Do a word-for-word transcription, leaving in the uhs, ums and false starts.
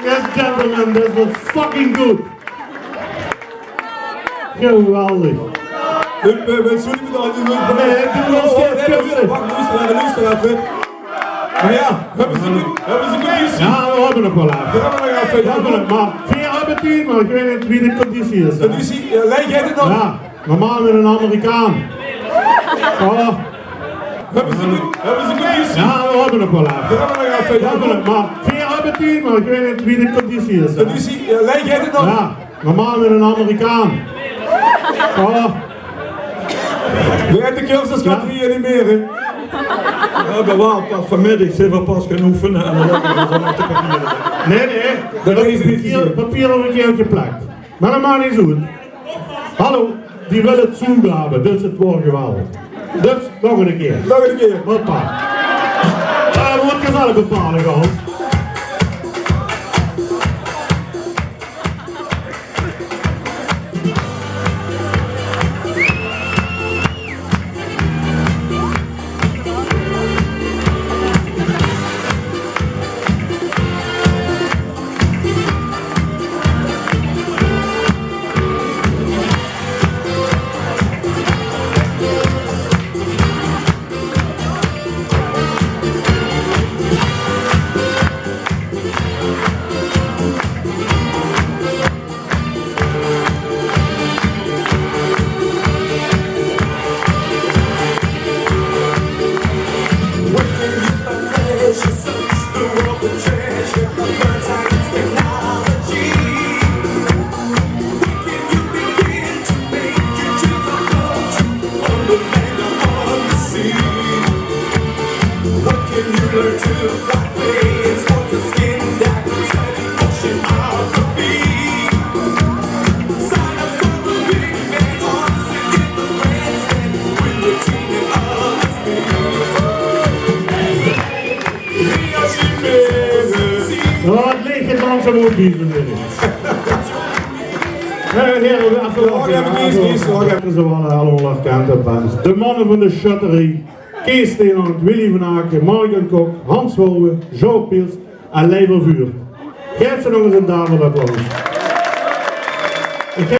Yes, gentlemen, this was fucking good. Geweldig. Hup, eh, wens jullie bedankt. Nee, doe was Oh, het nee, kut. Wacht, luister even, luister even. Maar ja, hebben ze, hebben ze conditie? Ja, we hebben nog wel even. We hebben nog even. We hebben nog, maar veer hebben tien, maar ik weet niet wie de conditie is, hè. Conditie, ja, leg jij het dan? Ja. Normaal met een Amerikaan. Oh. Hebben ze, hebben ze conditie? Ja, we hebben nog wel even. We hebben nog even. We hebben nog, maar veer hebben tien, maar ik weet niet wie de conditie is, hè. Conditie, ja, leg jij het dan? Ja, normaal met een Amerikaan. Oh. Wie heet de cursus? Ja. Gaat hier niet meer, hè? We hebben wel pas vanmiddag zoveel pas gaan oefenen en dan lopen we gewoon op de papieren. Nee, nee. Dat is niet gezien. Papier, papier op een keer geplakt. Maar dat maakt niet zo goed. Hallo, die willen het zoen hebben, dus het wordt geweldig. Dus nog een keer. Nog een keer. Hoppa. Eh, wordt gezellig bepalen, gans. Ja, het leeg het langzaam ook hier zo weer. Heren, heren, we hebben Ja, ja, precies, precies, ja. Ze waren allemaal erkend, hè, bands. De mannen van de Schutterie, Kees Steenhand, Willy van Aken, Marjan Kok, Hans Wouwen, Jean Piels en Leiver Vuur. Geef ze nog eens een daverend applaus.